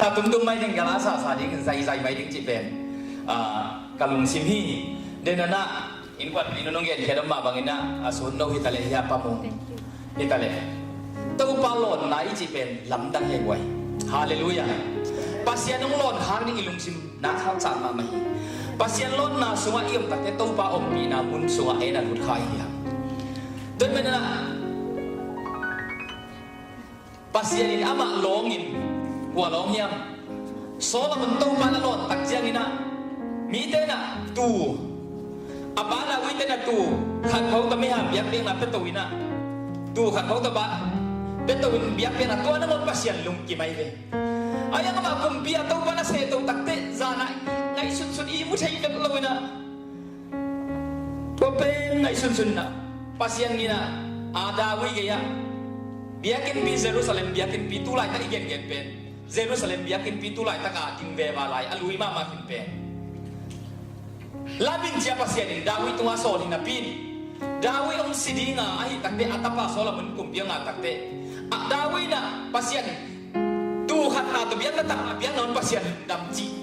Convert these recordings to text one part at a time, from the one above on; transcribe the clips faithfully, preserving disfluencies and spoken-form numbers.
Tumtum mai ding, gala sasa ding, zaizai mai ding cih pen, ah, ka lungsim hi. Denana innkuan pi nunung gen khia dom mah bangin ah, a sun no hi ta leh hia pa mu hi ta leh. Topa lawnna i cih pen lamdang hi guai. Halleluiah. Pasian hong lawn khak ding i lungsim na khauh cak mahmah hi. Pasian lawnna sungah i om takte Topa ompihna mun sungah ei na lut kha hi hang. Tua hi menana Pasian in amah lawngin, kua lawng hiam? Solomon Topa na lawn tak ciangin ah, mite na tu, a pa David te na tu khat khawng tawh meihal biakpiakna pia to in ah, tu khat khawng tawh pa pia to in biakpiakna tua nangawn Pasian lungkim ahi ve. Ahi hang amah kumpi a Topa na seh to takte zan ah ngaihsunsun i mu thei bek lo in ah, tua pen ngaihsunsun in ah, Pasian in ah, a David gei ah biakinnpi, Jerusalem biakinnpi, tu laitak i gengen pen Jerusalem biakinnpi, tu laitak a ding veva lai a lui mahmah khin pen, lamin cia Pasian in David tungah sawl hi napi in, David hong si dinga ahi takte a tapa Solomon kumpi a ngah takte, a David in ah Pasian tu khat na tawh biakna tak, a biakna un Pasian lungdam cih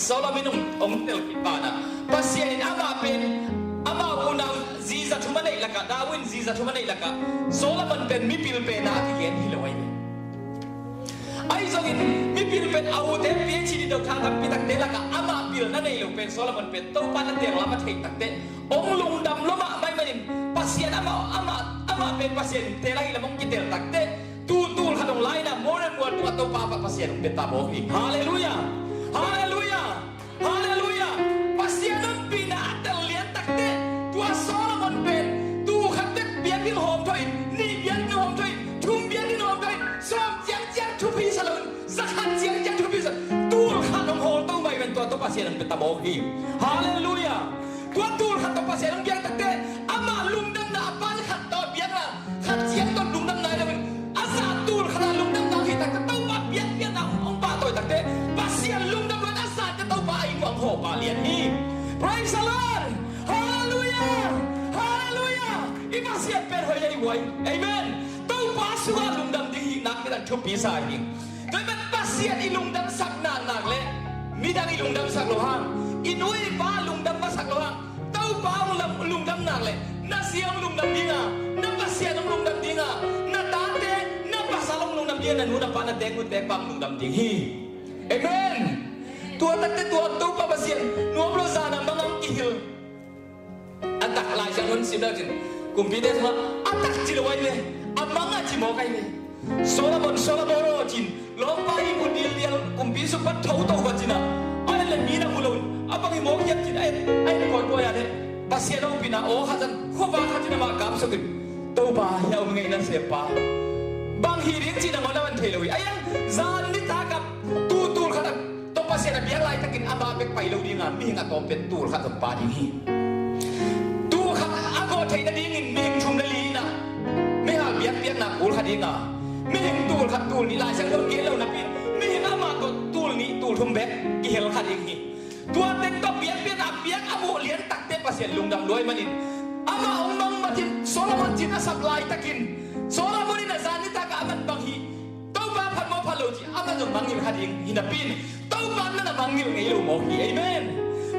Solomon hong, hong tel khit banah, Pasian in amah pen, amah unau ziza thum a neih lakah, David in ziza thum a neih lakah, Solomon pen mipil pen a kigen hi lo ahi ve. Ahi zongin mipil pen a ute PhD doctor tampi takte lakah amah pilna nei lo pen Solomon pen Topa na teel lam a theih takte hong lungdam lua mahmah ahih manin Pasian amah, amah, amah pen Pasian in teel ahi lam hong kitel takte tu tul khat hong la in ah mual mual tungah Topa Pasian hong pia ta mawk hi. Halleluiah. Halleluiah. Halleluiah. Pasian ompihna a tel lian takte tua Solomon pen tu khat bek biakinn hawm thawh in, nih biakinn hawm thawh in, thum biakinn hawm thawh in, sawm ciangciang thupi sa loin, za khat ciangciang thupi sa, tul khat hong hawl to mai ven tua tawh Pasian hong pia ta mawk hi. Halleluiah. Tua tul khat tawh Pasian hong biak takte amah lungdamna a pan khat tawh biakna khat ciang tawh lungdamna hi loin, a zat tul khat a lungdamna hi takte Topa biakpiakna hong pahtawi takte Pasian lungdam loin a zatte Topa a inn uah hong hawpa lian hi. Praise the Lord. Halleluiah. Halleluiah. I Pasian pen hoih ahi guai. Amen. Topa sungah lungdam ding hihna pen a thupi sa hi. Tua hi pen Pasian i lungdamsak nak nak leh midang i lungdamsak lo hang, i nu i pa lungdam masak lo hang, Topa hong lam, lungdam nak leh na zi hong lungdam dinga, na Pasian hong lungdam dinga, na tate na pasal hong lungdam dinga, na nu na pa na teek nu teek pa hong lungdam ding hi. Amen. Tua takte tua Topa Pasian nuam lo zan a mang hong kihil. A tak Lai Siangtho in sim deuh cin, kumpite sungah a tak ci lo ahi ve, a mang a ci mawk ahi ve. Solomon, Solomon aw cin lawmpa i mu dildial kumpi sung pan tho to va cin ah, a en le mi na mu lo in a bang hi mawk hiam cin a en, a en kawikawi a le Pasian ompihna aw khat zan khuavak khat cin amah kapsuk in, Topa hia om ngei na siapa bang hi ding cin a ngawn a man thei lo hi. A iang zan nitak a tu tul khat a Tua Pasian a biak laitakin amah bek pai lo dinga mihing a tawm pen tul khat zong pa ding hi. Tul khat a gawh theih nadingin mihing thum le li inah meihal biakpiakna kul kha dinga mihing tul khat tul nih Lai Siangtho in gen lo napi in mihing amah tawh tul nih tul thum bek kihel kha ding hi. Tua teng tawh biakpiakna a biak a muh lian takte Pasian lungdam luai manin amah hong mang matin Solomon cin a sap laitakin Solomon in a zan nitak a a man bang hi. Topa phat maw phat lo ci a man zong mangngilh kha ding hi napi in Topa in na mangngilh ngei lo mawk hi. Amen.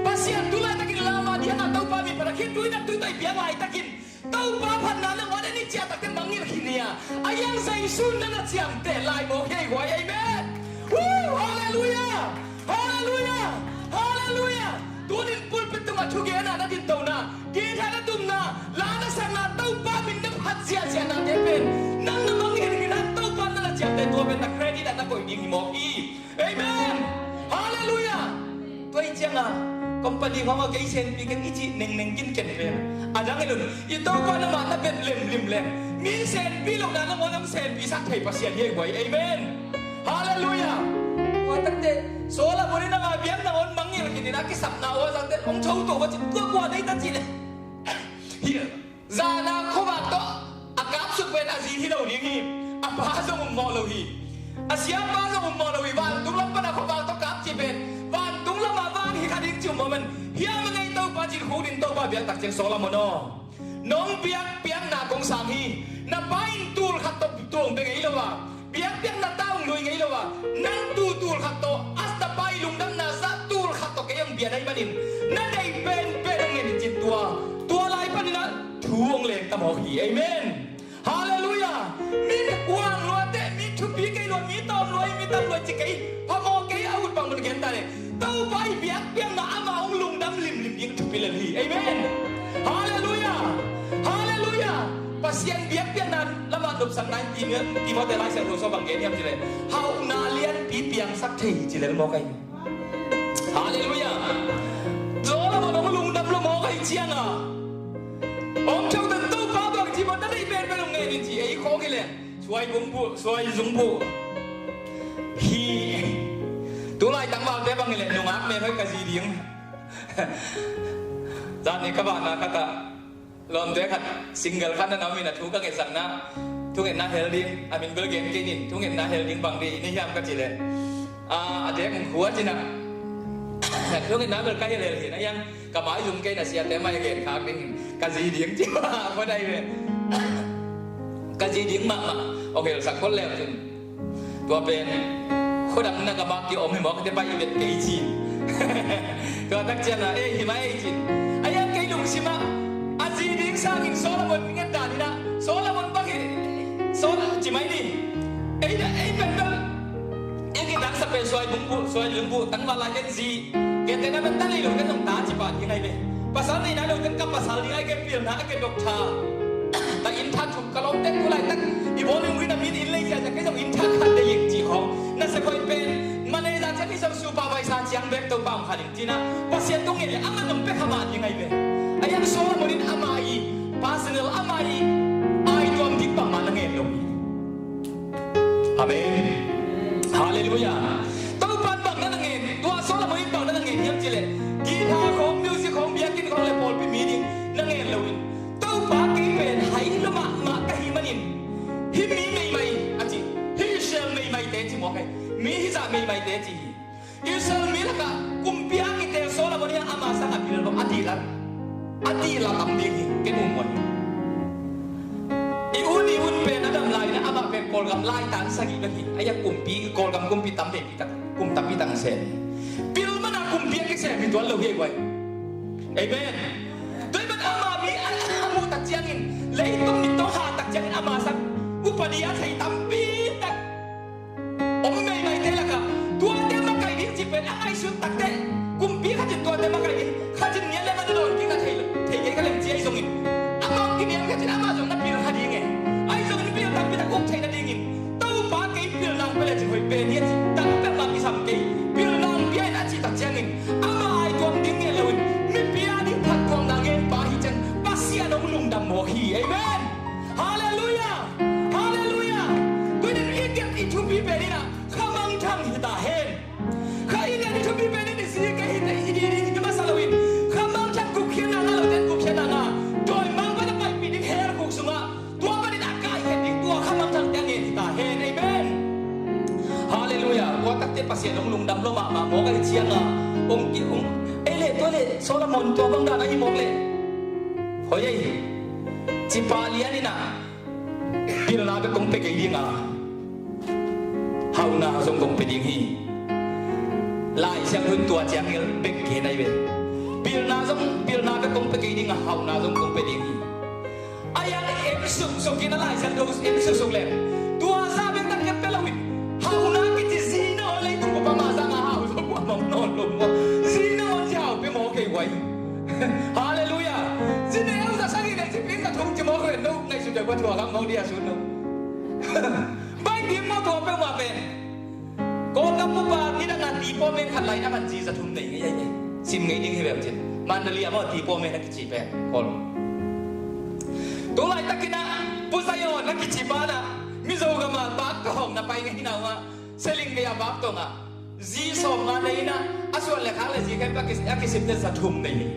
Pasian tu laitakin lam a diana Topa min phat a khit tu in a tui tawh i piang laitakin Topa phatna na ngawn a ni ciah takte mangngilh khin hi a, a iang zaisun na na ciamteh lai mawk hi ei guai. Amen. Woo! Halleluiah. Halleluiah. Halleluiah. Tunin pulpit tungah thugenna na dintona guitar na tumna la na sakna Topa min na phat ziahziahnate pen nang na mangngilh khin a Topa na na ciamteh tua pen na credit ah na koih ding hi mawk hi. Amen. Halleluiah. Tua hi cianga company khuama kei senpi keng i cih nengneng kinken pen a dang in un i Topa na mah na bet lemlim leng mi senpi lohna na ngawn a hong senpisak thei Pasian hi ei guai. Amen. Halleluiah. Tua takte Solomon in a biakna hong mangngilh khin in a kisapna aw zangte hong tho to va cin tua kua nei ta cih leh hi. Zana khuavak tawh a kapsuk pen a zi hi lo ding hi. A pa zong um mawh lo hi. A siapa zong um mawh lo hi. Vantung lam pan a khuavak tawh kap cih pen vantung lamah vang hi kha ding ci um mawh man hiam a ngei Topa cin khuk din Topa biak tak ciang Solomon aw, nong biak piakna kong sang hi. Na pa in tul khat tawh tuang bek ei lo a Biakpiakna ta hong lui ngei lo a, nang tu tul khat tawh a, na Pa i lungdamna zah tul khat tawh kei hong bia na hih manin, na deih penpen hong ngen in ci-in tua, tua lai panin ah thu hong leng ta mawk hi. Amen. Halleluiah. Mi uang lua teh, mi thupi kei lua, mi tawm lua, mi tam lua ci kei, phamawh kei a ut bang mun gen ta leh, Topa i biakpiakna amah hong lungdam limlim ding thupi lel hi. Amen. Halleluiah. Halleluiah. Pasian biakpiakna lamah nopsakna in Timote, Timote Lai Siangtho sung bang gen hiam cih leh, hauhna lianpi piangsak thei hi ci lel mawk ahi. Halleluiah. Solomon hong lungdam lua mawk ahi ciangin, hong theu tan Topa bang ci mawk, na deih penpen hong ngen in ci, ei khawng hi leh suai zungbuh, suai zungbuh hi. Tulai tangvalte bang hi leh nungak mel hoih ka zi ding. Zan ni ka vahna khat ah lawmte khat single khat na na om in, a thu ka ngetsakna, thungetna hel ding, a min bel gen kei ning, thungetna hel ding bang ding i nei hiam ka cih leh, a, a dek khua cih na, thungetna bel ka hel hel hi na hiam, ka maizum kei na siate mai gen khak ding, ka zi ding ci mah, a phuadai ve. Ka zi ding mahmah, hong helsak khol leu cin. Tua pen khuadam na ka bak ki om hi mawk, te pai i vet kei ci. Tua tak ciang a, eh, hi mai ei cin. A iang kei lungsim ah, a zi ding sangin Solomon nget dan in ah, Solomon bang hi, Sol, ci mai ni. Ei da, ei pen bel, ei ki tangsa pen suai bungbuh, suai lungbuh, tangval lai ken zi. Kei te na pen ta nei lo ken zong ta ci pah ding ai ve. Pasal nei nai lo ken ka pasal ding ai, kei pilna ai, kei doctor. Ta inn thak thum ka lawmte, tu laitak i bawl in, ui, na min inn lei zia zia, kei zong inn thak khat dei ing ci khawng. Na sep hoih pen manager zia, kei zong supervisor ciang bek Topa hong khat in ci-in ah, Pasian tung ngen leh amah nong pia kha mah ding ai ve. A iang Solomon in amah i personal, amah i ai tuam dik bangmah na ngen lo hi. Amen. Halleluiah. Topa in bang na na ngen, tua Solomon in bang na na ngen hiam cih leh, guitar khawng, music khawng, biakinn khawng leh pawlpi meeting na ngen loin, Topa, kei pen hai lua mahmah ka hih manin, hih mi meimai a ci, hih Israel meimaite ci mawk ahi, mi hih zah meimaite ci hi. Israel mi lakah kumpi a kiteel Solomon hi a, ama sangin a pil bang a dihlak, a dihlak tam ding hi, ken um mawk hi. I un, i un pen a dam lai-in ah, amah pen Kawlgam laitan sagih bek hi. A iang kumpi, Kawlgam kumpi tam veipi tak, kum tampi tak sem hi. Pil man a kumpi a kisem hi tuan lo hi ei guai. Amen. Tua ahih manin amah mi a, a muh tak ciangin, leitung mit tawh hah tak ciangin ama sang upadi a thei tampi tak om meimaite lakah, tuate makaih ding cih pen a ngaihsut takteh, kumpi khat in tuate makaih ding, khat in ngiat leh man a dawn ding a thei, thei kei kha leng ci ahi zongin, amah kiniam khat in amah zong na pil kha ding e. Ahi zongin pil tampi tak uk theih nadingin, Topa, kei pilna hong pia lecin hoih pen hi a ci, tak peuhmah kisam kei, pilna hong pia in a cih tak ciangin, amah ai tuam ding ngen loin, mipi a ding phattuamna ngen pa hi ciang, Pasian hong lungdam mawk hi. Amen. Halleluiah. Halleluiah. Tunin i nget i thupi pen in ah, kha mangthang hi ta hen. Kha i nget i thupi pen in i zi kei hi, i di ding hi masa loin, kha mangthang gupkhiatna ngah lote gupkhiatna ngah, dawimangpa na paipih ding hell khuk sungah, tua panin a kaikhen ding tua kha mangthangte a ngen hi ta hen. Amen. Halleluiah. Tua takte Pasian hong lungdam lua mahmah mawk ahi ciangin, hong ki, hong, ei leh tua leh Solomon tua bang dan ahi mawk leh, hoih ei, cipa lian in ah, pilna bek kong pia kei ding a, hauhna zong kong pia ding hi. Lai Siangtho in tua ciang bek gen ahi ve. Pilna zong, pilna bek kong pia kei ding a, hauhna zong kong pia ding hi. A iang en suksuk in a, Lai Siangtho en suksuk leh, tua zah bek tak kep pia loin, hauhna kici zi na on leitung bup a mah zang a hau zong bup a mawk nawn lo maw. Zi na on ci hau pia mawk kei guai. Halleluiah. Zi neu za sagih leh zi pin za thum ci mawk ven lo, ngaihsut deuh pa thua kang mawk dia sun lo. Bai ding maw tua peuhmah pen. Kawlgam bup a nidang a ti pawmen khat lai na man zi za thum nei ngei ahi. Sim ngei ding hi ve cin. Mandalay a maw ti pawmen a kici pen Kawl. Tu laitakin ah Pu Zion a kici pa na Mizo gam a bak ka hawng na pai ngei na uh ah, Seling gei a bak tong ah zi sawmnga nei in ah, a suan le khak le zi khempeuh a ki, a kisimte za thum nei hi.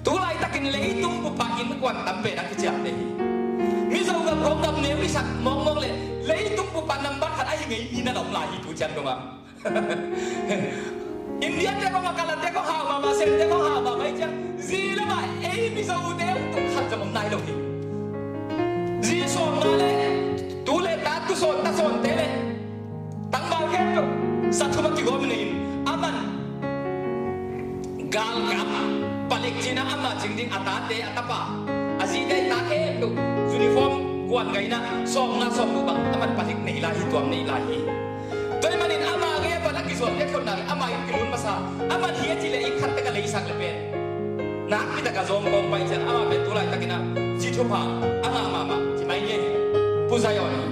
Tu laitakin leitung bup a innkuan tam pen a kiciamte hi. Mizo gam khawng gam neu i sak mawkmawk leh leitung bup a nambat khat ahi ngei mi na na om lai hi tu ciang dong ah. India te khawng a, Kala te khawng hau mahmah, Sen te khawng hau mahmah hi ciang, zi lamah ei Mizo te tung khat zong om nai lo hi. Zi sawmnga leh tu le ta, tu sawn ta sawnte leh khempeuh za thum a kigawm nei-in, aman galkap palik cina ama cing ding a tate a tapa, a zite i ta khempeuh uniform kuan gaina sawmnga sawmguk bang aman palik nei lai hi, tuam nei lai hi. Tua ahih manin ama gei a pan a kizuan leh khonnak leh ama inn kilun masa, aman hi a ci leh inn khat tek a leisak leh pen nakpi taka zawng kawng pai ciang ama pen tu laitakin ah zi thupha a ngah mahmah ci mai ni. Pu Zion hi.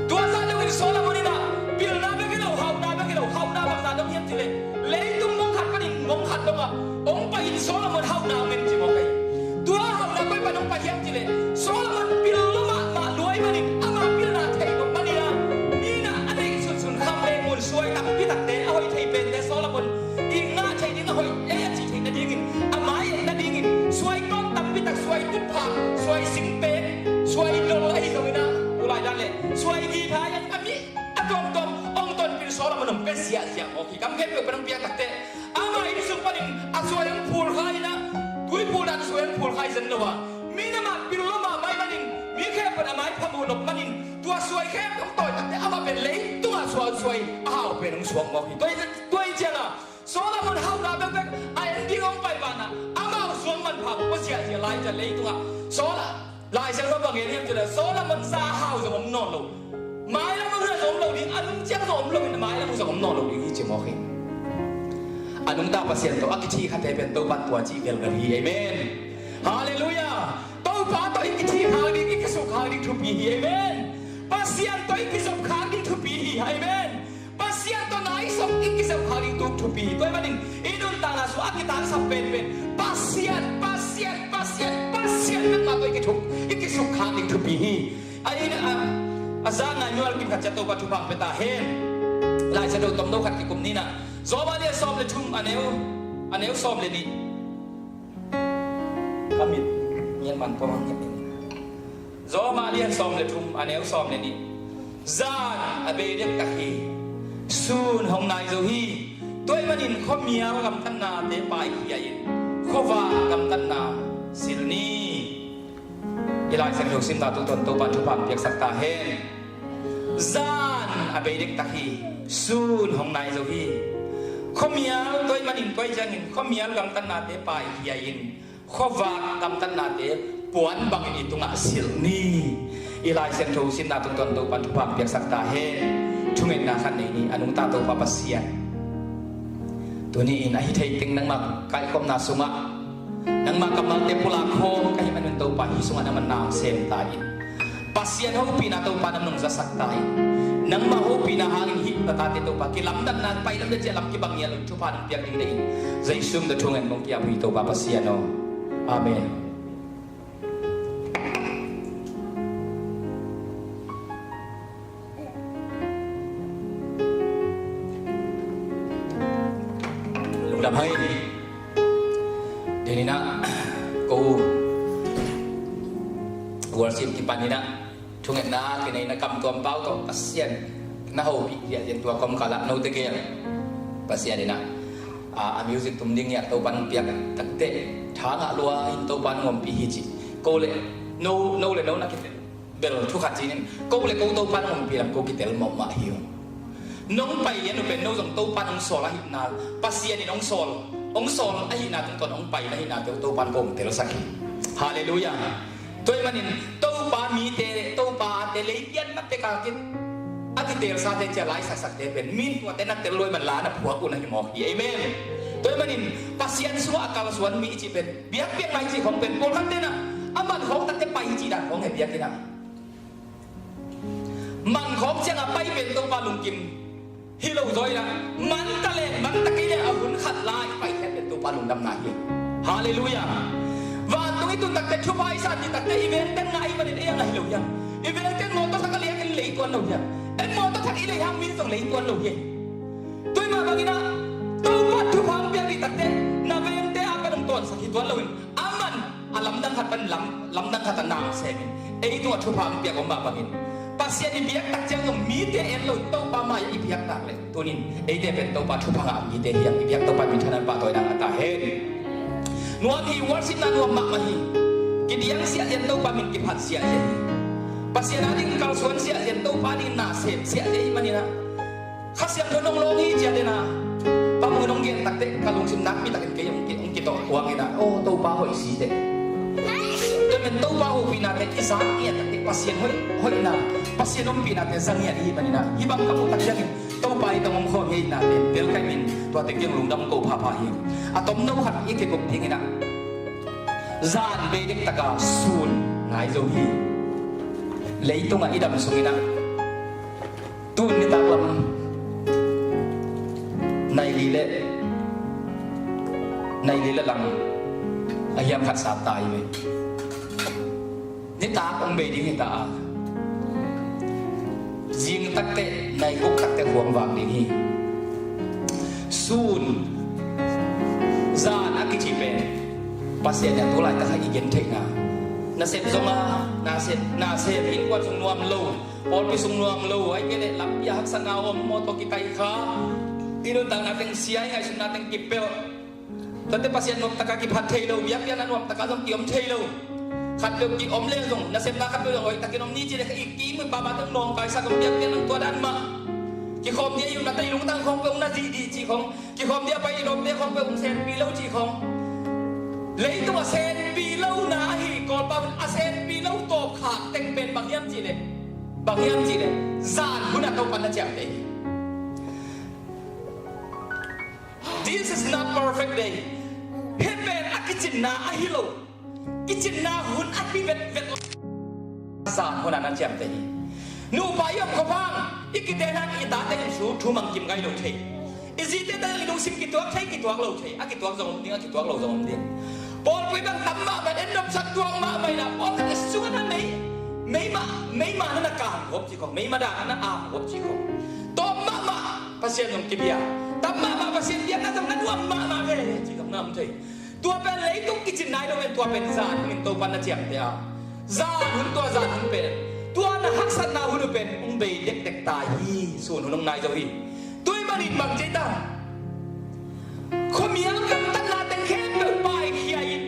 Tua zah deuhin Solomon in ah pilna bek hi lo, hauhna bek hi lo, hauhna bangzah dong hiam ci leh leitung mong khat panin mong khat dongah hong pai-in Solomon hauhna hong en ci mawk hi. Tua hauhna koi pan hong pai hiam ci leh Solomon pil lua mahmah lua ahih manin ama pilna thei nop manin ah mi in ah a neih sunsun kham leh mun suai tampi takte a hoih thei pente Solomon i ngah theih ding a hoih ei a cih theih nadingin, a mai-et nadingin suai tawm tampi tak, suai tutphah, suai singpek, suai lol ahi zongin ah, tu lai dan leh suai githa in a mi a tuamtuam hong tonpih Solomon hong pia ziahziah mawk hi. Kam khempeuh pan hong piak takteh ama inn sung panin a suai hong phul kha in ah, tuiphul dan suai hong phul kha hi zen lo a, mi in amah pil lua mahmah ahih manin mi khempeuh in a mai phamu nop manin tua suai khempeuh hong tawi takteh amah pen leitungah sual suai a hau pen hong suak mawk hi. Tua hi, tua hi ciangah Solomon hauhna bekbek a en ding hong pai banah amau suang manpha pua ziahziah lai ciang leitungah Sol a, Lai Siangtho bang gen hiam cih leh Solomon za a hau zong om nawn lo. Mailam a hun a zong om lo ding, a nung ciang zong om lo in, mailam a hun zong om nawn lo ding hi ci mawk hi. A nungta Pasian tawh a kithi khate pen Topan tua cih velvel hi. Amen. Halleluiah. Topa tawh i kithi khak ding, i kisuk khak ding thupi hi. Amen. Pasian tawh i kizop khak ding thupi hi. Amen. Pasian tawh naisawm i kizop khak ding tuk thupi hi. Tua ahih manin i nuntakna sungah a kitangsap penpen Pasian, Pasian, Pasian, Pasian bek mah tawh i kithuk, i kisuk khak ding thupi hi. A inn a, a za ngai nual kim khat ciat Topa thupha hong pia ta hen. Lai Siangtho tomno khat kikum ni in ah, Job a lian sawm le thum, a neu, a neu sawm le nih. Ka mit ngiat man pawng ngiat. Job a lian sawm le thum, a neu sawm le nih. Zan a bei dektak hi, sun hong nai zo hi. Tua ahih manin khuamial gamtatnate paikhia in khuavak gamtatna silh ni. I Lai Siangtho simna tungtawn Topa thupha hong piaksak ta hen. Zan a bei dektak hi, sun hong nai zo hi. Khuamial, tua ahih manin tua ciangin khuamial gamtatnate paikhia in khuavak gamtatnate puan bangin i tungah silh ni. I Lai Siangtho simna tungtawn Topa thupha hong piaksak ta hen. Thungetna khat nei ni, a nungta Topa Pasian. Tuni-in a hi thei teng nangmah kaikhopna sungah nangmah kammalte pulak khawm ka hih manin Topa hih sungah nangmah na sem ta in. Pasian hopihna Topa nangmah nong zasak ta in. Nangmah hopihna hangin hih na tate Topa kilamdanna pai lam le ciah lam kibang ngiat lo in thupha nong piak ding deih in. Jesu min tawh thungen kong ki-ap hi Topa Pasian aw. Amen. Lungdam hai. Tuni-in ah ko worship kipan in ah thungetna kinei na kam tuam pau tawh Pasian na hopih ziahziah tua kawmkal ah note gel Pasian in ah a music tum ding ngiat Topa nong piak takteh tha ngah lua in Topa nong ompih hi ci. Ko le no, no le no na kitel bel thu khat ci-in, ko le ko Topa nong ompih lam ko kitel mahmah hi ung. Nong pai lian uh pen no zong Topa nong sawl ahihna, Pasian in hong sawl, hong sawl ahihna tungtawn hong pai na ahihna teuh Topa in ko hong telsak hi. Halleluiah. Tua ahih manin Topa mite le Topa te lei pian na pek a kit a kitelsate cia laisaksakte pen min tuate na tel luai man la na phuak uh na hi mawk hi. Amen. Tua ahih manin Pasian sungah a kalsuan mi i cih pen biakpiakna i cih khong pen pawlkhatte na a man khawng takte pai i cih dan khawng he biakinn ah. Man khawng ciangah pai pen Topa lungkim hi lo zaw inah, man ta leng man ta kei leng a hun khat lai pai khen pen Topa lungdamna hi. Halleluiah. Vantung i tun takte thupha i san dih takte i vengten ngah i manin ei a ngah hi lo hiam? I vengten mawtaw thak a liakin lei tuan lo hiam? En mawtaw thak i lei hang min zong lei tuan lo hi. Tua mah bangin ah Topa thupha hong piak dih takte na vengte a pan hong tawnsak hi tuan loin a man a lamdang khat pan lam, lamdang khat a na semin ei tungah thupha hong piak om mah bangin Pasian i biak tak ciang zong mite en lo Topa mai-ah i biak nak leh tunin eite pen Topa thupha ngah mite hiam i biak Topa min thanan pahtawi nak a ta hen. Nuam hi, worship na nuam mahmah hi. Kidiang siahzian Topa min kiphat siahzian hi. Pasian a ding kalsuan siahzian Topa ding na sem siahzian hi maninah Kha Siangtho in hong lawng hi ci-a te na, bang hong gen tak teh ka lungsim nakpi takin kei hong ki, hong kitawh kuang in ah, aw, Topa hoih si teh. Tua men Topa hopihnate i za ngiat tak teh Pasian hoih, hoihna, Pasian ompihnate za ngiat i hih manin ah, hih bang ka muh tak ciangin Topa i tawh hong khawm hi a, innate tel ka hih manin tua teng kiang lungdam ko phapha hi. A tomno khat i kiguk dingin ah, zan bei dek taka sun nai zo hi. Leitungah i dam sungin ah, tu nitak lam nai li le, nai li le lang a hiam khat sap ta hi ve. Nitak hong bei ding hi ta a, zing tak teh nai guk tak teh khuang vak ding hi. Sun, zan a kici pen Pasian in ah tu laitak a i gentheihna, nasep zong a, nasep, nasep innkuan sung nuam lo, pawlpi sung nuam lo, ahih kei leh lampi ah haksatna om, mawtaw kikai kha, i nuntakna teng sia, i ngaihsutna teng kipelh. Tuate Pasian nuam taka kiphat thei lo, biakpiakna nuam taka zong kiom thei lo. Khatpeuh kiom leng zong, nasepna khatpeuh zong hoih takin om ni ci leh, i kim i pam ah teng nawngkaisak om, biakpiakna tua dan mah. Kikhawm ni a i upna teng i lungtang khawng peuh hong na dih dih cih khawng, kikhawm ni a pai i lawmte khawng peuh hong senpi lo cih khawng. Leitung a senpi lo na ahi Kawlpau in a senpi lo tawpkhak teng pen bang hiam cih leh, bang hiam cih leh, zan hun a Topa na ciamteh hi. This is not perfect day. Hih pen a kicinna ahi lo. Kicinna hun a hi vetvet lo. Zan hun a na ciamteh hi. Nupa i om khop hang, i kite hang i tate in su thu mangkim ngai lo thei. I zite teng i lungsim kituak thei, kituak lo thei. A kituak zong om ding, a kituak lo zong om ding. Pawlpi bang tam mahmah, en nopsak tuak mahmah in ah, pawlkhat a sungah na mei, meima, meima na na kang gop cih khong, meima dang na am gop cih khong. Tawm mahmah Pasian zong kibia, tam mahmah Pasian biakna zong na nuam mahmah ve cih khong na om thei. Tua pen leitung kicin nai lo pen, tua pen zan hun in Topa na ciamteh a, zan hun, tua zan hun pen, tua na haksatna hun uh pen hong bei dekdek ta hi. Sun hun hong nai zo hi. Tua ahih manin bang ci ta, khuamial gamtatna teng khempeuh paikhia in,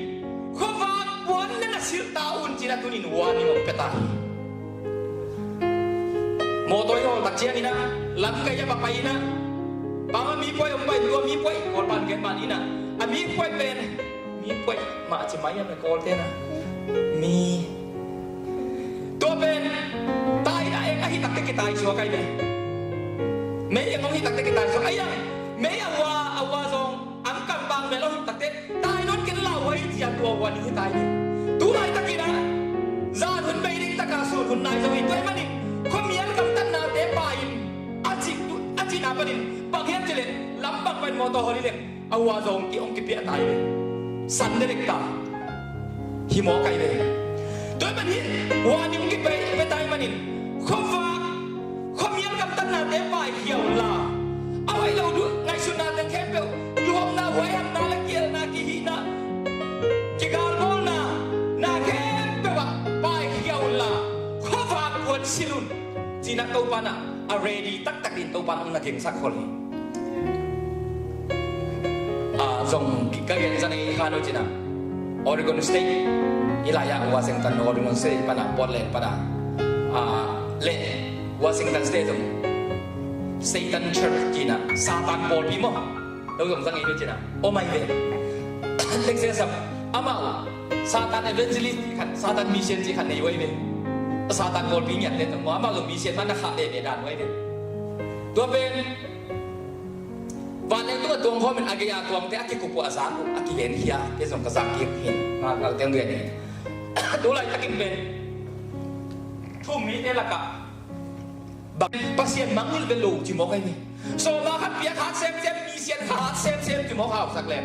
khuavak puan na na silh ta un ci-in a tuni-in warning hong pia ta hi. Mawtaw i hawl tak ciangin ah, lamkai ah va pai in ah, bang a mi puai om pai, tua mi puai, Kawlpau in gen mah ni in ah, a mi puai pen, mi puai mah ci mai a, Kawlte in ah, mi, tua pen tai a eng ahi tak teh kitaisuak ahi ve. Mei eng hong hi tak teh kitaisuak ahi ang. Mei a ua, a ua zong ang kam bang mel a hong hi tak teh, tai nawn ken lau ahi ci-a tua ua ning hi ta hi. Tu laitakin ah zan hun bei ding taka sun hun nai zo hi. Tua ahih manin khuamial gamtatnate pai in, a cih, a cihna panin bang hiam cih leh, lam bang pai in mawtaw hawl hi leng a ua zong ki hong kipiah ta hi ve. San dekdek ta hi mawk ahi ve. Tua ahih manin warning kipia, pia ta ahih manin, khuavak, khuamial gamtatnate paikhia unla, a hoih lo duh ngaihsutna teng khempeuh, kihopna, huaihamna le kielna, kihihna, kigalbawlna, na khempeuh ah paikhia unla, khuavak puan silh un, ci-in ah Topa in ah a ready taktak in Topa in hong na gengsak khol hi. Ah, zong ka gen zan ei khan uh ci-in ah, Oregon State, hih lai-ah Washington, Oregon State pan ah, Portland pan ah, ah, le Washington State zong Satan Church ci-in ah, Satan pawlpi maw, lo zong zang ei uh ci-in ah om ahi ve. Texas ah amau Satan evangelist cih khat, Satan mission cih khat nei uh ahi ve. Satan pawlpi ngiatte zong maw, amau zong mission mah na khah veve dan uh ahi ve. Tua pen vanleng tungah tuang khawmin a gei-a tuangte a kikup uh, a zak uh, a kilenkhia te zong ka zak kik hi. Ngalngal teng gen hi. Tu laitakin pen thu-um mite lakah bang Pasian mangngilh ve lo ci mawk ahi ve. Sawma khat piak hat semsem, mission khat hat semsem ci mawk, hausak leng.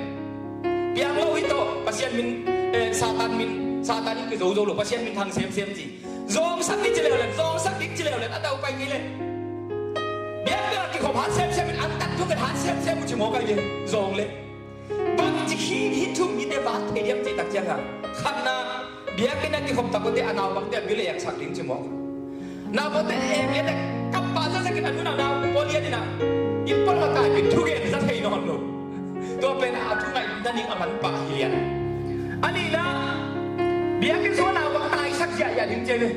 Piang lo hi tawh, Pasian min, eh, Satan min, Satan in kizo zo lo, Pasian min thang semsem ci. Zawngsak ding ci leuleu, zawngsak ding ci leuleu, a tawh pai kei leh. Biakpiak a kikhop hat semsem in, an tak thuk in hat semsem uh ci mawk ahi ve, zawng leh. Bangci khin hih thu-um mite vak thei diam cih tak ciangin, khatna, biakinn a kikhop tak uh teh a naupangte a bil a engsak ding ci mawk. Naupangte eng lian a kap pah zaw zekin a nunau nau pua lian in ah, inn pawl ah taipi in thugen za thei nawn lo. Tua pen a thu ngaihna ding a manpha hi lian. A nihna, biakinn sungah naupang taisak ziahziah ding ci ve.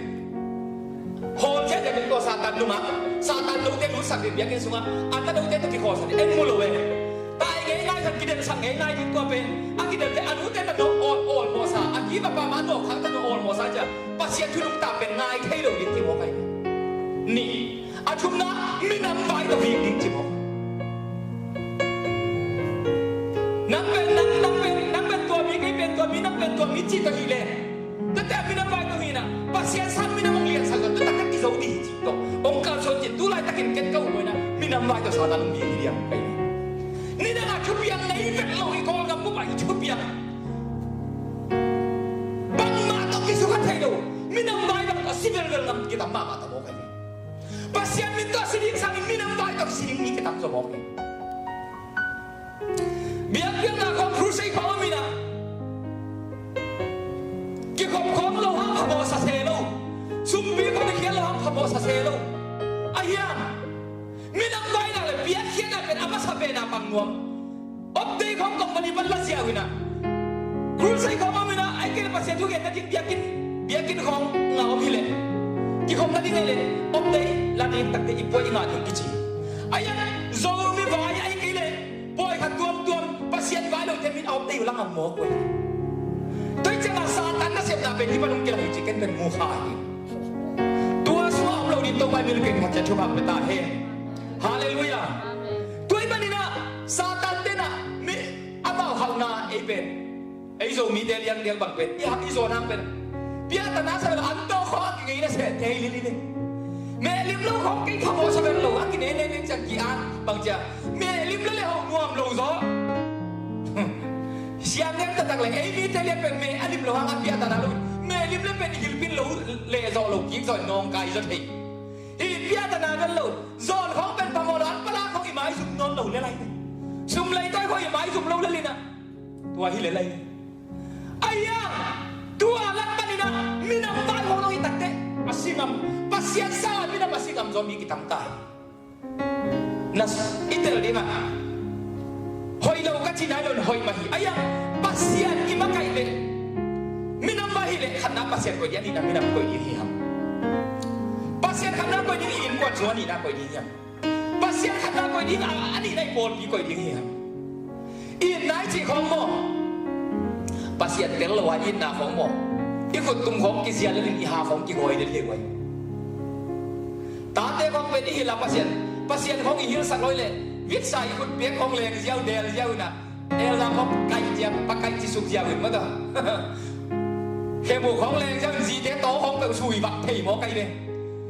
Khawl ciah ciah ding tua Satan nungak, Satan note lutsak ding biakinn sungah a tanote tawh kikhawlsak ding en mu lo e. Tai ngeingai khat kidelsak ngeingai ding tua pen a kidelte a nute na no awl awlmawhsa a kiva pa ma no khak ta no awlmawhsa ciah Pasian thunung ta pen ngai thei lo ding kimawk ahi. Nih, a thumna minam vai tawh vik ding kimawk. Nang pen nang, nang pen nang pen tua mi, kei pen tua mi, nang pen tua mi ci tawh hileh Tuate a minam vai tawh hina Pasian sang minam hong liansak lo, tutak ka kizo dih hi cih tawh hong kalsuan cin, tu laitakin ken ka uh boina minam vai tawh Satan hong lian hi liang. Nidang a thupiang nei vet lo i Kawlgam bup ah i thupiang bangmah tawh kisukha thei lo. Minam vai bang tawh si velvel ngam kitam mahmah ta mawk ahi. Pasian min tawh si ding sangin minam vai tawh si ding mi kitam zaw mawk hi. Biakpiakna khawng crusade khawng a minah kikhop khawng lo hang phamawh sase lo. Sumpi khawng na khial lo hang phamawh sase lo. A hiam minam vaina le biakhiatna pen a masa pena pang nuam. Optei khawng company pan la ziau inah crusade khawng a minah ai kei le Pasian thugen na ding biakinn biakinn khawng nga om hileh kikhop na ding hileh optei la ding takte i puai i ngah ding kici. A hiam Zomi vai ai kei le Pawi khat tuamtuam Pasian vai lote min a om tei uh la ngam mawk uh hi. Tua hi ciangah Satan nasepna pen hih pan hong kilang hi ci ken pen mu kha hi. Tua sungah om lo ding Topa i min pen khat ciah thuphang pia ta hen. Halleluiah. Tua hi paninah Satan tenah mi amau halhna ei pen ei Zomite liangdiang bang pen i hak i zawn hang pen piatana sa lo an tawh khawng a kingei na seh thei lili le. Mehlim lo khawng kei phamawh sa ven lo a kinei nei nei ciang ki-an bang ciang mehlim lo le ho nuam lo zaw. Siang ngen taktak le ei mite lian pen meh a lim lo hang a piatana lo mehlim le pen i hilpin lo le zawh lo kik zawh nawngkai zaw thei. Hi piatana ven lo zawn khawng pen phamawh lo an pala khawng i maizum nawn lo le lai. Sum leitawi khawng i maizum lo le lina. Tua hi le lai. Ahi hang tua lak paninah minam vai hong lo hi takte a si ngam Pasian sa minam a si ngam zaw mi kitam ta hi. Na i tel dingah hoih lo ka ci nai lo in hoih mah hi. Ahi hang Pasian i makaih leh minam vai hi leh khatna Pasian koih ding a nihna minam koih ding hi hang. Pasian khatna koih ding i innkuan sung a nihna koih ding hi hang. Pasian khatna koih ding a, a nihna i pawlpi koih ding hi hang. I itna i cih khawng maw Pasian tel lo a i itna khawng maw i khuttum khawng kizial lelin i ha khawng kigawi lel hi guai. Tate khawng pen i hil a Pasian Pasian khawng i hilsak lawi le vitsa i khutpiak khawng leng ziau del ziau inah Elda khawng kaih ciang pakaih ci suk ziau in mata. Khemu khawng leng ziau in zite taw khawng peuh sui vak thei maw kaih ve.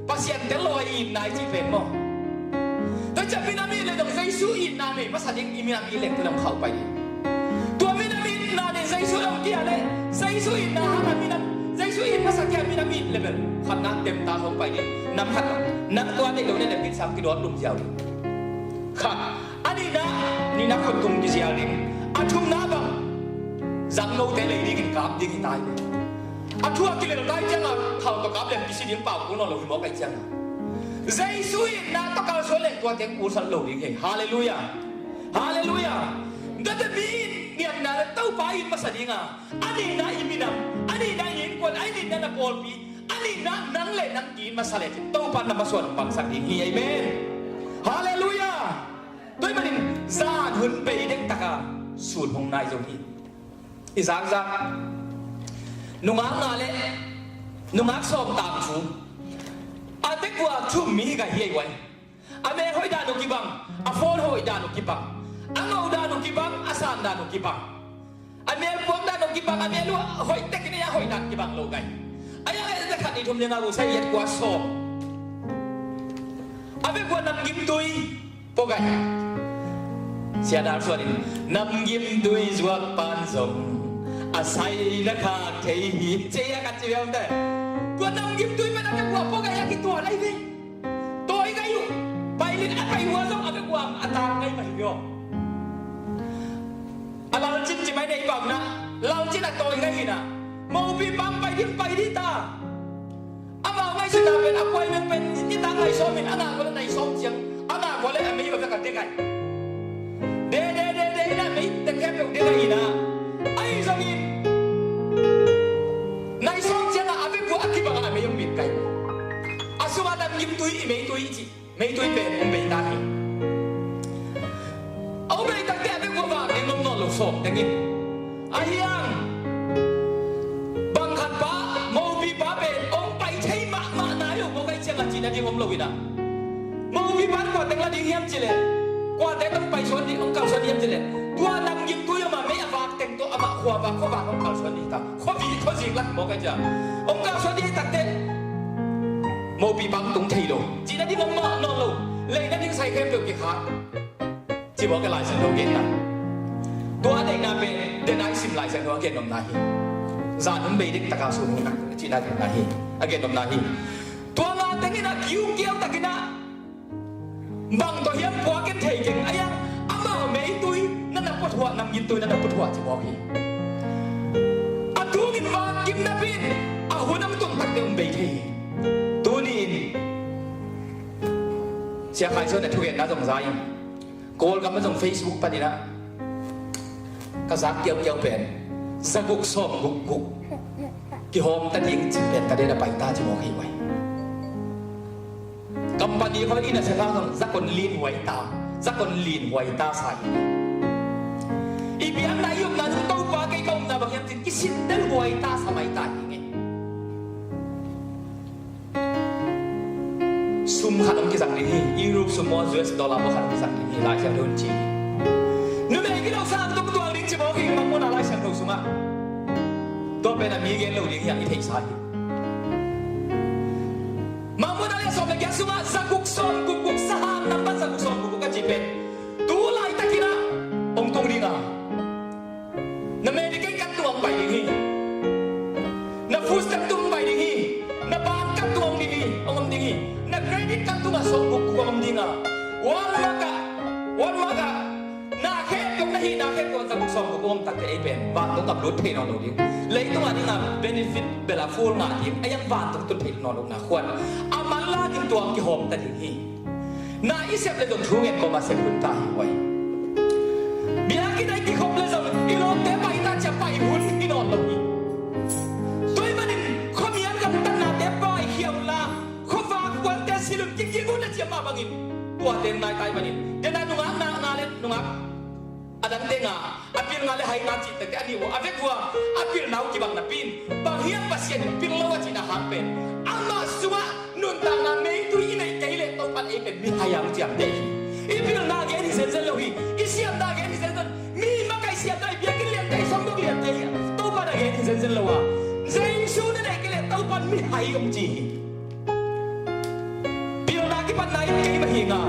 Pasian tel lo a i itna i cih pen maw? Tua ciah minam it le dong Jesu itna nei masa ding i minam it leng tua dong khauh pai ding. Tua minam itna nei Jesu dong kia le Jesu itna hanga minam Jesu it masa kia minam it le bel khatna temta khauh pai ding. Nam khat nang tua nei lo ne le pitsam kidawt lum ziau ding. Khat a nihna nihna khuttum kizial ding. A thumna bang zang note lei dingin kap ding hi tai. A thu a kilel tai cianga khau tawh kap lem kisi ding pau kul nawn lo hi mawk ai cianga Jesu itna tawh kalsuan leng tua teng kulsat lo ding hi. Halleluiah. Halleluiah. Date mi in niatna le Topa in masa dinga a nihna i minam a nihna i innkuan a nihna na pawlpi a nihna nang le nang ki in masa le Topa na masuan pangsak ding hi. Amen. Halleluiah. Tua hi manin zan hun bei dek taka sun hong nai zong hi. I zakzak nungak nga le nungak sawm tangthu a bek uh a thum mi hi ka hi ei uai. A mel hoih dan uh kibang, a phone hoih dan uh kibang, a ngauh dan uh kibang, a san dan uh kibang. A mel puak dan uh kibang, a mel uh hoih tekin ei a hoih dan kibang lo gai. A yang ei a khat ni thum ni nga uh sai yet kua sawm. A bek uh a nam gimtui Pawgai. Siadar suanin namgim tui zuak pan zong a sai na khak thei hi. Cia ka ci viau te. Tua namgim tui pen a ka kua pawgai a kituan ahi ve. Tawi ngai uh. Pailin a pai hua zong a ka kua a tang ngai mah hi viau. A lalcin ci mai nei bang na lalcin a tawi ngai hi na. Mopi pang pai din pai di ta. Amau ngaihsutna pen a kuai meng pen nitang nai sawmin a ngak vale nai sawm ciang a ngak vale a mei va vek a dekai. De de de de ina mei te khempeuh dekai ina. Ahi zongin nai sawm cianga a vek vua a kibanga a mei hong mit kai. A sum sawm tengin a hiang bang khat pa, mopi pa pen hong pai thei mahmah nai lo maw, kai ciang a cihna ding om lo in ah, mopi pan kua teng la ding hiam cileh, kuate tawh pai suan ding, hong kalsuan hiam cileh, tua nam gimtui ama mei a vak teng tawh amah khua vak khua vak hong kalsuan ding ta, khua vik khua zik lak maw kai ciang hong kalsuan ding takte, mopi pan tung thei lo cihna ding om mah nawn lo, leina ding sai khempeuh kikhak. Ci bawk e, Lai Siangtho genna. Tua deihna pen dena i sim Lai Siangtho a gen nopna hi. Zan hun bei dek taka sun hun nak cihna genna hi. A gen nopna hi. Tua nga tengin a kiukiau takin ah bang tawh hiam puak in thei keng a hiang, amau meitui na na puathuah, nam gimtui na na puathuah ci bawk hi. A tungin vak kim napi in a hun a tun takte hong bei thei hi. Tuni in Sia Khai Suan a thugenna zong za in Kawlgam a zong Facebook panin ah ka zak kiaukiau pen za guk sawm guk guk kihawm ta ding cih pen ka den a pai ta ci mawk hi vai. Company khawng in a sia khawng zong zakon lin huai ta, zakon lin huai ta sa hi. I biakna i omna zong Topa kei ka omna bang hiam cin kisin del huai ta sa mai ta hi ngei. Sum khat hong kizang ding hi. Europe sum maw, U S dollar maw khat hong kizang ding hi, Lai Siangtho in ci. Numei kilo sang tuk tuang ding ci mawk hi, Mangmuhna Lai Siangtho sungah. Tua pen a mi gen lo ding hi a, i theihsa hi. Mangmuhna Lai Siangtho sungah za guk sawm guk guk, sahang nambat za guk sawm guk guk a ci pen tu laitakin ah hong tung ding a. Na Medicaid card tung hong pai ding hi. Na food stamp tung hong pai ding hi. Na bank card tung hong ding hi, hong om ding hi. Na credit card tungah sawm guk guk hong om ding a. Walmart ah, Walmart ah na khet kong na hih na khet kong za guk sawm guk hong om takte ei pen vantung gam lut thei nawn lo ding. Leitung a ding a benefit bel a full ngah ding a, hiang vantung tun thei nawn lo na khuan a manla ding tuang kihawm ta ding hi. Na i sep le zong thu ngen kawm a sep hun ta hi uai. Biakinn a i kikhop le zong i lawmte pai ta cia pai hun hi nawn lo hi. Tua ahih manin khuamial gamtatnate paikhia unla, khuavak puante silh un, kikik un a ciam mah bangin tuate nai ta ahih manin dena nungak na, na le nungak a dangte nga, a pilna le haina cih takte a nih uh a vek uh a, a pilna uh kibang napi in bang hiam Pasian in pil lo a cihna hang pen amah sungah nuntakna meitui i neih kei leh Topan ei pen mihai a hong ciamteh hi. I pilna gen hi zenzen lo hi. I siamna gen hi zenzen. Mi makaih siamna, i biakinn liante, i songdok liante hi a, Topan a gen hi zenzen lo a, Jesu na neih kei leh Topan mihai hong ci hi. Pilna kipatna in kei mah hi nga,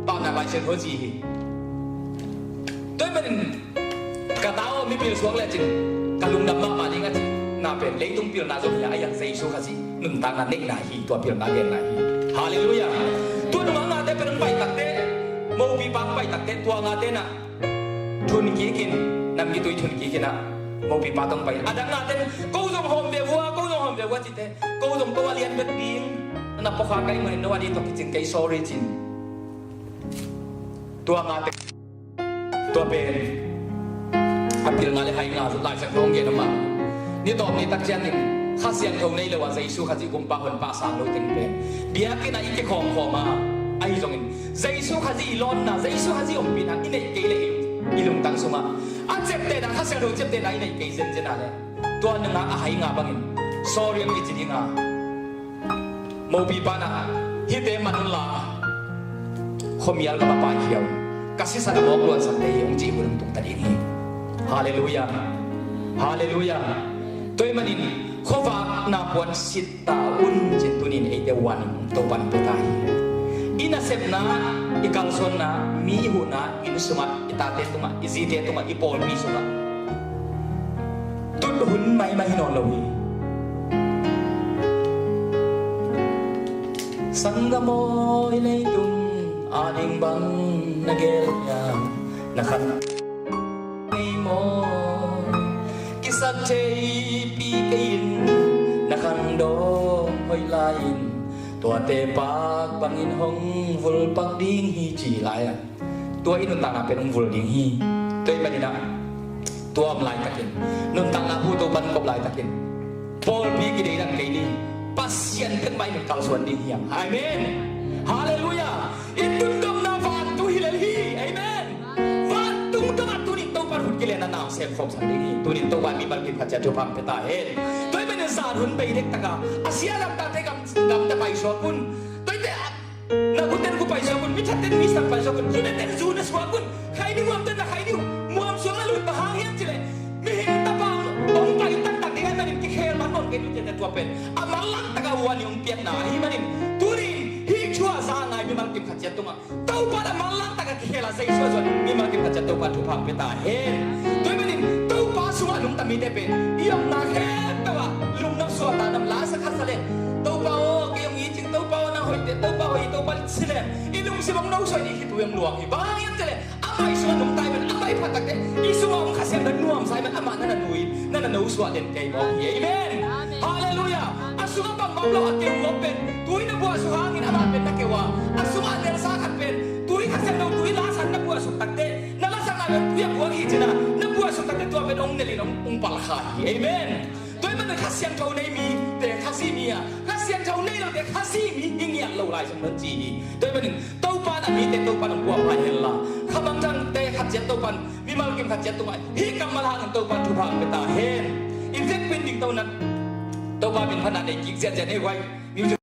Paunak Lai Siangtho ci hi. Tua ahih manin ka ta aw, mi pil suak lecin ka lungdam mahmah ding a cihna pen leitung pilna zong hi a, a hiang Jesu Khazih nuntakna neihna hi, tua pilna genna hi. Halleluiah. Tua nungah ngate pen hong pai takte, mopipa hong pai takte, tua ngate na thun kikin, nam gitui thun kikin ah mopipa tawh hong pai. A dang ngate ko zong hawm ve vua, ko zong hawm ve vua cite, ko zong ko a lian bek ding, na pawkha kai manin no a ding tawh kicing kei sorry cin. Tua ngate, tua pen a pilna le haina Lai Siangtho hong gen a mah. Ni tawp ni tak ciangin Kha Siangtho nei lo a Jesu Khazih Gumpa Honpa a sang lo teng pen biakinn ah i kikhawmkhawm a, ahi zongin Jesu Khazih i lawnna, Jesu Khazih ompihna i neih kei leh i lungtang sungah a ciaptehna, Kha Siangtho ciaptehna i neih kei zenzen a leh tua nungah a haina bangin sorry hong kici ding a, mopipa na hihte man unla khuamial ka va paikhia un, ka sisan a mawk luansakte hi hong cih hun hong tung ta ding hi. Halleluiah. Halleluiah. Tua ahih manin khuavakna puan sit ta un cin tunin eite warning Topan pia ta hi. I nasepna, i kalsuanna, mi i huhna, inn sungah, i tate tungah, i zite tungah, i pawlpi sungah tut hun maimai hi nawn lo hi. Sanggam aw, i leitung ading bang na gel hiam? Na khan ei maw? Kisak theipi kei in na khangdawng hoih lai-in tuate pak bangin hong vulpak ding hi ci lai-a, tua i nuntakna pen hong vul ding hi. Tua ahih manin ah tua om laitakin, nuntakna hu Topan kop laitakin pawlpi kideidan kei ni. Pasian pek mah in kalsuan ding hiam? Amen. Halleluiah. I tundongna vantung hi lel hi. Amen. Vantung dongah tunin Topan hun kilen a na sem khawm sak ding hi. Tunin Topa mimal kim khat ciat thupha pia ta hen. Tua ahih manin zan hun bei dek taka a sia lamdangte gam, gamte paisuak un. Tua ahih teh na guten gu paisuak un, mi thatten mi sang paisuak un, zu neten zu na suak un. Khaini muamten na khaini muam suak na lut, bang hang hiam cih leh mihing Tapa hong pai taktak ding ahih manin kikhel man nawn kei un ci-in tua pen a manlang taka ua nih hong piakna ahih manin tunin hih thu a za a ngai mimal kim khat ciat tungah Topa in a manlang taka kikhel a Jesu a zuan mimal kim khat ciat Topa thupha pia ta hen. Tua ahih manin Topa sungah a nungta mite pen i omna khempeuh ah lungnuam suahtakna om, la sa khat sa leh, Topa aw, kei hong it ing, Topa aw, nang hoih teh, Topa hoih, Topa si leh i lungsim hong nosuah in i khitui hong luang hi. Bang hang hiam cih leh amah i sungah nungta ahih manin amah i phat takteh i sungah hong Kha Siangtho nuamsa ahih manin amah na na nu in na na nosuah den kei mawk hi. Amen. Amen. Halleluiah. A sungah bangmah om lo a keu gawp pen tui na buahsuk hangin amah pen na keu a, a sungah a nelsa khat pen tui, Kha Siangtho tui la san na buahsuk takteh, na lasakna pen tui a buak hi ci-in ah na buahsuk takteh tua pen hong nel in hong, hong palkha hi. Amen. Tua ahih manin Kha Siangtho nei mite Khazih mi a, Kha Siangtho nei lote Khazih mi hi ngiat lo lai zong hong ci hi. Tua ahih manin Topa in a mite Topa in hong puahpha hen la, kha mangthangte khat ciat Topa in mimal kim khat ciat tungah hih kammal hangin Topa in thupha hong pia ta hen. I vekpi in dingto in Topa min phatna nei kik ziahziah ni. Huai music